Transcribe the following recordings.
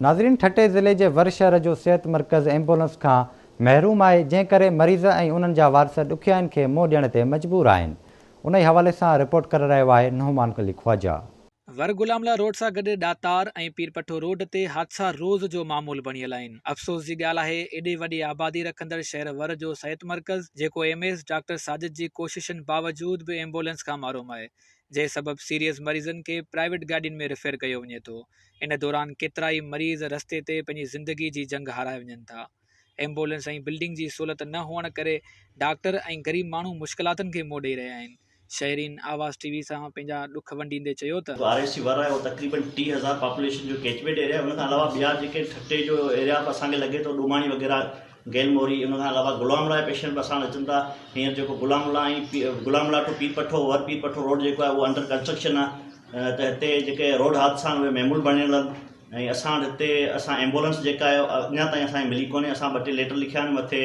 ناظرين ٺٽي ضلعي جي ور شهر جو صحت مرڪز ايمبولنس کان محروم آهي جنهن ڪري مريض ۽ انهن جا وارث ڏکيائين کي منهن ڏيڻ تي مجبور آهن انهي حوالي سان رپورٽ ڪري رهيو آهي نعمان علي خواجه. ور غلام الله روڊ سان گڏ ڏاتار ۽ پيرپٺو روڊ تي حادثا روز جو معمول بڻيل آهن افسوس جي ڳالهه آهي ايڏي وڏي آبادي رکندڙ شهر ور جو صحت مرڪز جيڪو ايم ايس ڊاڪٽر ساجد جي ڪوششن باوجود به ايمبولنس کان محروم آهي جنهن سبب سيريس مريضن کي پرائيويٽ گاڏين ۾ ريفر ڪيو وڃي ٿو ان دوران ڪيترائي مريض رستي تي پنهنجي زندگي جي جنگ هارائي وڃن ٿا. ايمبولينس ۽ بلڊنگ جي سهولت نه هئڻ ڪري ڊاڪٽر ۽ غريب ماڻهو مشڪلاتن کي منهن ڏئي رهيا آهن. شهرين آواز ٽي وي سان پنهنجا ڏک ونڊيندي چيو ته. آر ايس سي ور آهي اهو تقريبن 30,000 پاپوليشن جو ڪيچمينٽ ايريا آهي ان کان علاوه ٻيا جيڪي ٺٽي جو ايريا به اسان کي لڳي ٿو ڏوماڻي وغيره گيل موري ان کان علاوه غلام الله جا پيشنٽ به اسان وٽ اچن ٿا هينئر جيڪو غلام الله ۽ غلام الله ٽو پير پٺو ور پير پٺو روڊ جيڪو آهي اهو انڊر ڪنسٽرڪشن آهي ته هتي جيڪي روڊ حادثا آهن اهي معمول بڻيل آهن ۽ اسان وٽ هتي اسان ايمبولنس جيڪا آهي اڃا تائين اسان کي ملي ڪونهي اسان ٻه ٽي ليٽر لکيا آهن مٿي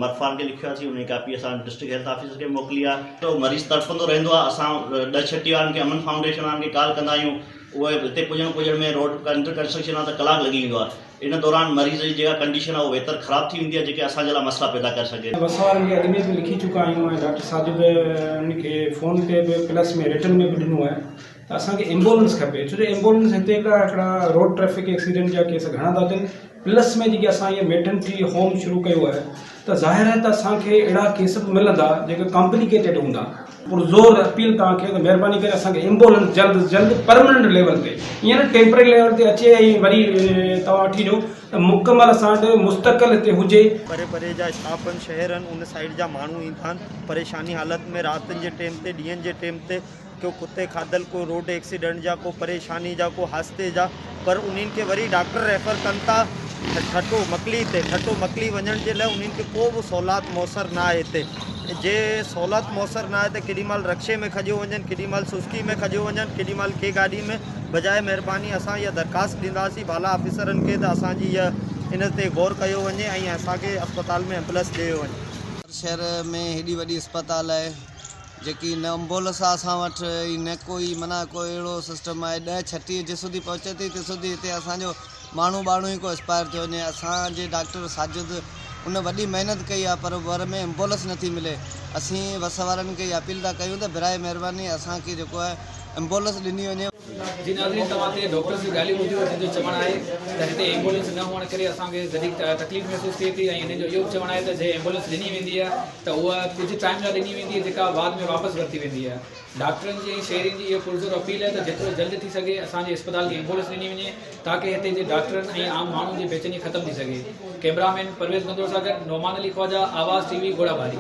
مرفار کي لکيو آهي ان جي ڪاپي اسان ڊسٽرڪٽ هيلٿ آفيسر کي موڪلي آهي ته مريض تڙفندو رهندو آهي اسان ڏهه ڇٽي وارن کي امن فائونڊيشن وارن کي ڪال ڪندا آهيون اهي هتي پڄڻ پڄڻ ۾ روڊ انڊر ڪنسٽرڪشن آهي ته ڪلاڪ لڳي ويندو آهي ان دوران مريض جي جيڪا ڪنڊيشن آهي اها ويتر خراب ٿي ويندي آهي جيڪي اسان جي لاء مسئلا پيدا ڪري سگهي ٿي. وس وارن کي اڳ ۾ به لکي چڪا آهيون ۽ ڊاڪٽر ساجد انهن کي فون تي به پلس ۾ رٽن ۾ به ڏنو آهي ته اسان کي ايمبولنس کپي ڇو جو ايمبولنس هتي هڪڙا هڪڙا روڊ ٽريفڪ ايڪسيڊنٽ جا ڪيس گهڻا ٿا اچن پلس ۾ جيڪي اسان هي ميٽرنٽي هوم شروع ڪيو آهي ته ظاهر آهي ته اسان کي اهڙا ڪيس به ملندا جيڪي ڪامپليڪيٽيڊ هوندا. پرزور اپيل توهان کي ته مهرباني ڪري اسان کي ايمبولنس جلد از جلد پرمننٽ ليول تي ائين نه ٽيمپرري ليول تي اچي ۽ وري توهان وٺي ڏيو ته مڪمل اسان وٽ مستقل هتي هجي. پري پري جا اسٽاف آهن شهر آهن ان سائيڊ جا ماڻهو ايندا آهن پريشاني حالت ۾ راتن جي ٽيم تي ڏينهن جي ٽيم تي ڪو ڪتي کاڌل ڪو روڊ ايڪسيڊنٽ جا ڪو پريشاني جا ڪو حادثي جا پر انهن کي وري ڊاڪٽر ريفر ڪن ٿا ٺٽو مڪلي تي ٺٽو مڪلي وڃڻ جي لاء انهن کي ڪو به سهولت ميسر نه آهي هتي جي سهولت ميسر نه آهي ته ڪيڏي مهل رڪشي ۾ کڄيو وڃن ڪيڏي مهل سوزڪي ۾ کڄيو وڃن ڪيڏي مهل ڪي گاڏي ۾ بجاء مهرباني اسان اها درخواست ڏينداسين بالا آفيسرن کي ته اسان جي اها ان تي غور ڪيو وڃي ۽ اسان کي اسپتال ۾ ايمبولنس ڏيو وڃي. شهر ۾ هيڏي وڏي اسپتال آهي جيڪي نه امبولس آ اسان وٽ ۽ نه ڪوئي معنيٰ ڪو اهڙو سسٽم آهي ڏهه ڇٽيهه جس سوڌي پهچي ٿي تس سوڌي هتي اسان جو ماڻهو ٻاڻو ئي ڪو ايڪسپائر ٿيو وڃي اسان جي ڊاڪٽر ساجد ان وڏي محنت ڪئي آ پر ور ۾ امبولس نٿي ملي اسين وس وارن کي اها اپيل ٿا ڪيون ته براء مهرباني اسان کي جيڪو آهي امبولس ڏني وڃي. جي ناظرين توهان تي ڊاڪٽرز جون ڳالهيون ٻڌيون جن جو چوڻ آهي ته هتي ايمبولينس نه هئڻ ڪري اسان کي وڌيڪ تڪليف محسوس ٿئي ٿي ۽ هنن جو اهو به چوڻ آهي ته جي ايمبولينس ڏني ويندي آهي ته اها ڪجهه ٽائيم لاء ڏني ويندي آهي جيڪا بعد ۾ واپس ورتي ويندي آهي ڊاڪٽرن جي ۽ شهرين جي اها پرزور اپيل آهي ته جيترو جلد ٿي سگهي اسان جي اسپتال کي ايمبولينس ڏني وڃي تاڪه هتي جي ڊاڪٽرن ۽ عام ماڻهن جي بيچيني ختم ٿي سگهي ڪئميرا مين پرويز گندور سان گڏ نعمان علي خواجه آواز ٽي وي گهوڙا ٻاري.